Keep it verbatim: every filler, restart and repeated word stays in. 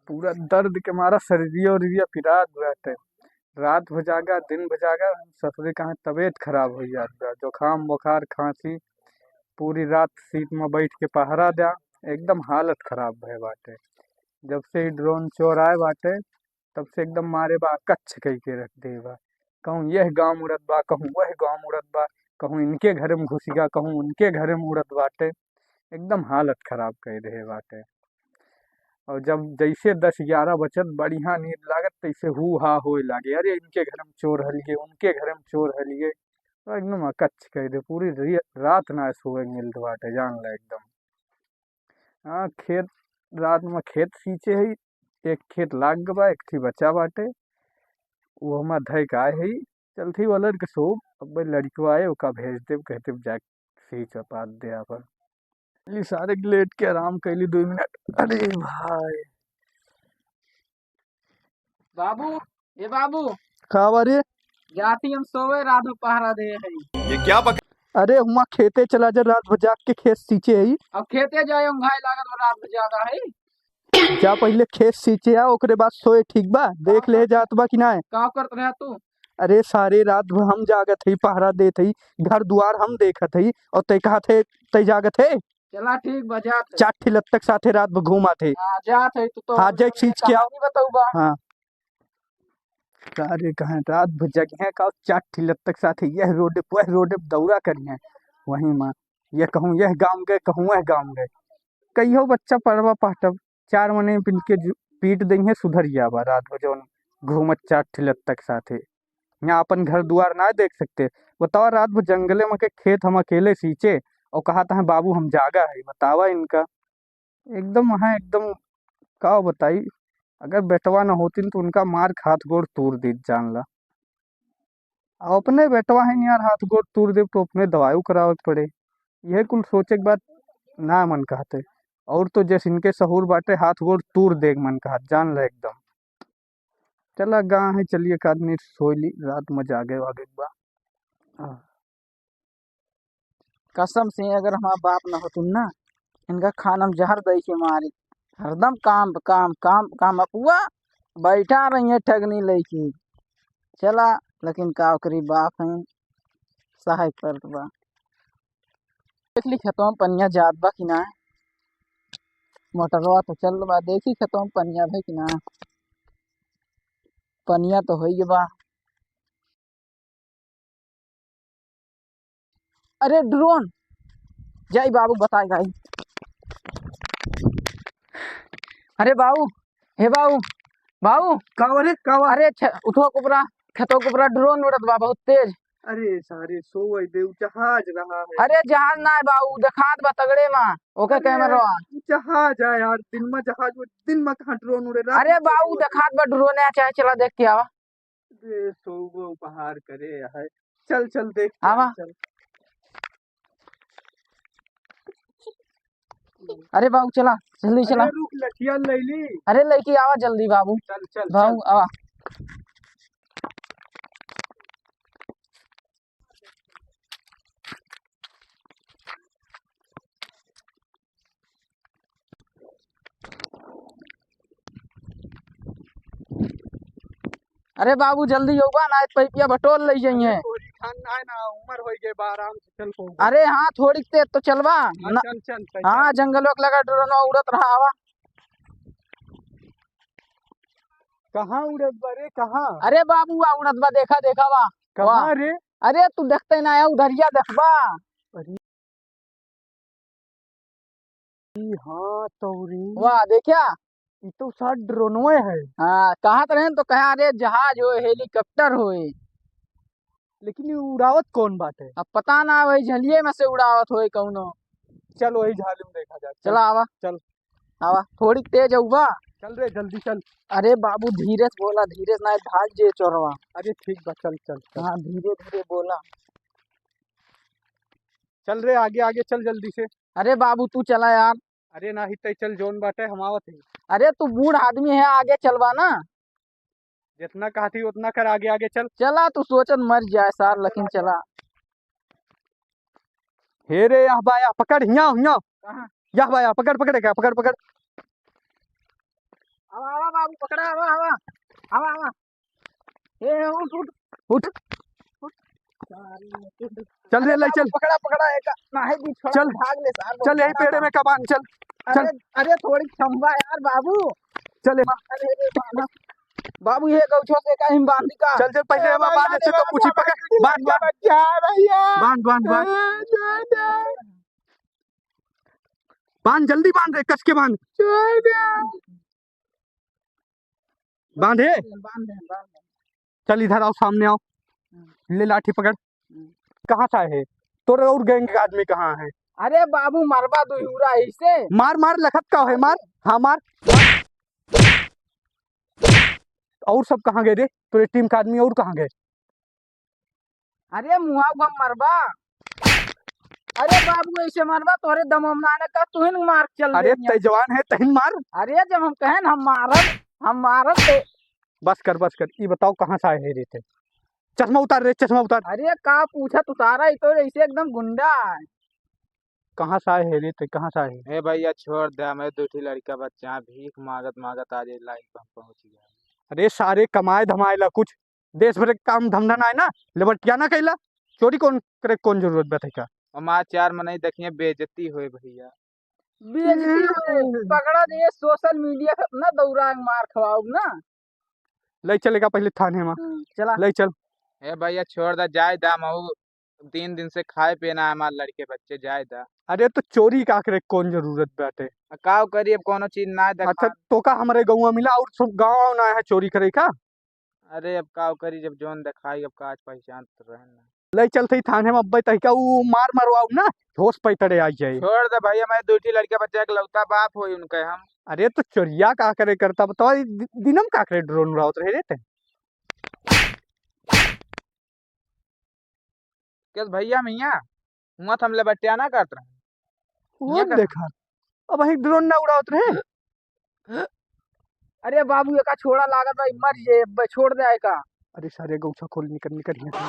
पूरा दर्द के मारा शरीरिया उरीरिया पिरात बाटे। रात भर जागा, दिन भर जागा, ससुरी कहाँ तबीयत खराब होइ जात बा। जुकाम, बुखार, खाँसी, पूरी रात सीट में बैठ के पहरा द्या, एकदम हालत खराब भय बाटे। जब से ई ड्रोन चोर आए बाटे, तब से एकदम मारे बा अकच्छ कइ के रख दे बा। कहूँ यह गाँव उड़त बा, कहूँ वह गाँव उड़त बा, कहूँ इनके घरे में घुसिगा, कहूँ उनके घरे में उड़त बाटे। एकदम हालत खराब कइ दे बाटे। और जब जैसे दस ग्यारह बजत, बढ़िया नींद लागत, तैसे हू हा होए लागे, "अरे, इनके घर में चोर हलिए, उनके घर में चोर हलिए।" तो एकदम अकच्छ कइ दे, पूरी रि-, रात ना सोए मिलत बाटे, जान ला एकदम। हाँ, खेत, रात में खेत सींचे है, एक खेत लाग बा, एक ठी बचा बाटे, वो हमार धइ के आए है, चलथी वालर के सोब, अब लड़िकवा आए, ओका भेज देब, कहते जाके सींच पात दे आपन। ली सारे लेट के आराम कैली दो मिनट। अरे भाई। बाबू, ए बाबू। का बा रे? जाती हम सोवे, रात में पहरा दे है। ये क्या बक- अरे, हुआं खेते चला जा, रात भर जाग के खेत सींचे है। अब खेते जाए, हम घाई लागल बा, रात में जागा है। जा पहिले खेत सींचे आ, ओकरे बाद सोए, ठीक बा? देख का ले करत जात बा कि ना। का करत रहे तू? अरे, सारे रात भर हम जागत हई, पहरा देत हई, घर दुआर हम देखत हई, और तै कहत है, तै जागत है? चला ठीक बा, जात है। चार ठे लत्तक साथे रात भर घूमत है। हाँ, जात है, तू तो हाँ, जाके सींच के आओ। कहानी बताऊ बा। हाँ। सारे कहें रात भर जगिहें का, चार ठे लत्तक साथे यह रोड पे, वह रोड पे दौरा करिहें। वहीं माँ, यह कहूँ यह गाँव गए, कहूँ वह गाँव गए। कहियो बच्चा पढ़वा पढ़ब, चार मने पिन के जु-, पीट देंगे, सुधर जाबा। रात भर जौन घूमत चार ठे लत्तक साथे, यहाँ अपन घर दुआर ना देख सकते। बतावा, रात भर जंगले में के खेत हम अकेले सींचे और कहा था, "बाबू, हम जागा है।" बतावा इनका, एकदम वहाँ एकदम का बताई, अगर बेटवा न होतिन तो उनका मार के हाथ गोड़ तूर दीत, जान ला। अब अपने बेटवा है यार, हाथ गोड़ तूर देब तो अपने दवाई करावे के पड़े। यह कुल सोचे के बाद ना मन कहते, और तो जैसे इनके सहूर बाटे, हाथ गोड़ तूर दे के मन कहत, जान ला एकदम। चला गा है, चलिए एक आदमी सोई ली, रात में जागे वागे के बा। आह। कसम से अगर हमार बाप ना होतुन ना, इनका खाना में जहर दई के मारी। हरदम काम पे काम, काम पे काम। अपुआ बैठा रही है ठगनी लइके। चला, लेकिन का करी, बाप हैं, सहाय करत बा। देख ली खेतवा में पनिया जात बा कि ना। मोटरवा तो चल बा, देखी खेतवा में पनिया भई कि ना। पनिया तो होई बा। अरे ड्रोन, जाई बाबू बताए गाई। अरे बाबू, हे बाबू, बाबू। का बा रे, का बा? अरे छ-, उठो कुबरा, खेतो कुबरा ड्रोन उड़त बा बहुत तेज। अरे सारे सोवई दे, उ जहाज रहा है। अरे जहाज ना है बाबू, देखात बा तगड़े मा, ओके अरे कैमरा। उ जहाज है यार, दिन में जहाज, वो दिन में कहाँ ड्रोन उड़े, रात अरे में बाबू, उड़े। देखात बा ड्रोन है, चाहे चला देख के आवा। दे सौ गो उपहार करे है। चल, चल, देख के आवा। चल। अरे बाबू, चला, जल्दी चला। अरे रुक, लठिया ले ली। अरे लेके आवा जल्दी बाबू। चल, चल, बाबू, चल। आवा। अरे बाबू, जल्दी होबा, ना तो पैपिया बटोर ले जाइए। अरे, थोड़ी ठंड है ना, उम्र हो गई बा, आराम से चल पऊबा। अरे हाँ, थोड़ी तेज तो चलबा। हाँ, ना, चल, चल, चल, हाँ, चल। जंगल में लगा ड्रोन उड़त रहा, आवा। कहाँ उड़त बा रे, कहाँ? अरे बाबू, आ उड़त बा, देखा, देखा बा। कहाँ वाह। रे? अरे, तू देखते ना आया, उधरिया देखबा। अरे। ई हाँ तौरी। वाह, देखा? ई तो शायद ड्रोनवे है। हाँ, कहत रहे तो कहा, "अरे, जहाज होए, हेलीकॉप्टर होए।" लेकिन ई उड़ावत कौन बाटे? अब पता ना, वही झलिये में से उड़ावत होए कौनो। चल, वही झाली में देखा जाए। चल। चला, आवा। चल। आवा, थोड़ी तेज हउबा। चल रे, जल्दी चल। अरे बाबू, धीरे से बोला, धीरे से, ना भाग जे चोरवा। अरे ठीक बा, चल, चल, चल। हाँ, धीरे धीरे बोला। चल रे, आगे, आगे चल जल्दी से। अरे बाबू, तू चला यार। अरे नाही तै चल, जौन बाटे हम आवत ही। अरे तू बूढ़ आदमी है, आगे चलबा ना। जितना कहती उतना कर, आगे, आगे चल। चला, तू सोचत मर जाए सार, लेकिन चला। हे रे, यह बाया, पकड़, हियाँ, हियाँ। कहाँ? यह बाया, पकड़, पकड़, क्या, पकड़, पकड़। आवा, आवा बाबू, पकड़ा, आवा, आवा। आवा, आवा। ए, उठ, उठ। उठ। चल रे, ले चल। पकड़ा, पकड़ा, एक, नाही दी, छोड़ा, चल। भाग ले सार, चल, यही पेड़े में का बांध, चल। अरे, चल। अरे, थोड़ी थम्बा यार बाबू। चल, ए। अरे, अरे, बाबा। बाबू, ये गौछो से का हिम बांधी का? चल, चल, पहले ए, एमा भैया, बांध, ऐसे तो भैया, कुछ ही पकड़। भैया, बांध, बांध। भैया, भैया। बांध, बांध, बांध। ए, दादा। बांध, जल्दी बांध रे, कस के बांध। छोड़ दे। बांधे? बांध दे, बांध दे। चल इधर आओ, सामने आओ। हम्म। ले लाठी पकड़। हम्म। कहाँ से आए है? तोरे और गैंग के आदमी कहाँ है? अरे बाबू, मरबा दुहिउरा ऐसे। मार, मार, लखत का है, मार। हाँ, मार। और सब कहाँ गए रे? तोरे टीम का आदमी और कहाँ गए? अरे मुहा उहा मरबा। अरे बाबू, ऐसे मरबा, तोहरे दम हम ना आने का, तुहिन मार चल अरे देनिया। तै जवान है, तहिन मार। अरे जब हम कहेन हम मारब, हम मारब ते। बस कर, बस कर। ई बताओ कहाँ से आए है रे ते? चश्मा उतार रे, चश्मा उतार। अरे का पूछत उतारा, ई तो ऐसे एकदम गुंडा है। कहाँ से आए है रे ते, कहाँ से आए है? हे भैया छोड़ दे, हमें दो ठी लड़का बच्चा है, भीख मांगत मांगत आज ये लाइन पर हम पहुँच गया। अरे सारे कमाए धमाए ला कुछ, देश भर के काम धंधा ना है ना, लबटिया ना कैला, चोरी कौन करे, कौन जरूरत बा तैका? हमार चार मनई देखिए बेइज्जती होए भैया। बेइज्जती होए, पकड़ा जाए, सोशल मीडिया पे अपना दौरा मार खवाओ ना। ले चलेगा पहले थाने में। हम्म, चला। ले चल। ए भैया छोड़ दा, जाए दा, महू तीन दिन से खाए पिए ना हमार लड़के बच्चे, जाए दा। अरे तो चोरी का करे, कौन जरूरत बाटे? आ, काव करी, अब कोनो चीज ना देखा। अच्छा, तो का हमरे गौवा मिला और सब गाँव ना है चोरी करे का? अरे अब काव करी, जब जौन देखाई, अब का आज पहचान तो रहे ना। ले चलते ही थाने में अब्बे तहिका ऊ मार मरवाऊ ना, होश पे तड़े आ जाए। छोड़ दे भैया, मैं दो ठी लड़के बच्चे, इकलौता बाप होई उनके हम। अरे तो चोरिया का करे करता बताओ, ई दि-, दिनम का करे ड्रोन उड़ावत रहे रे ते? केस भैया मियाँ, हुआं त हम लबटिया ना करत रहे। वो हियाँ का देखा, अब वही ड्रोन ना उड़ावत रहे। अरे बाबू, एका छोड़ा लागत बा, ई मर जे, ब-, छोड़ दे एका। अरे सारे गौछा खोल, निकल, निकल, निकल।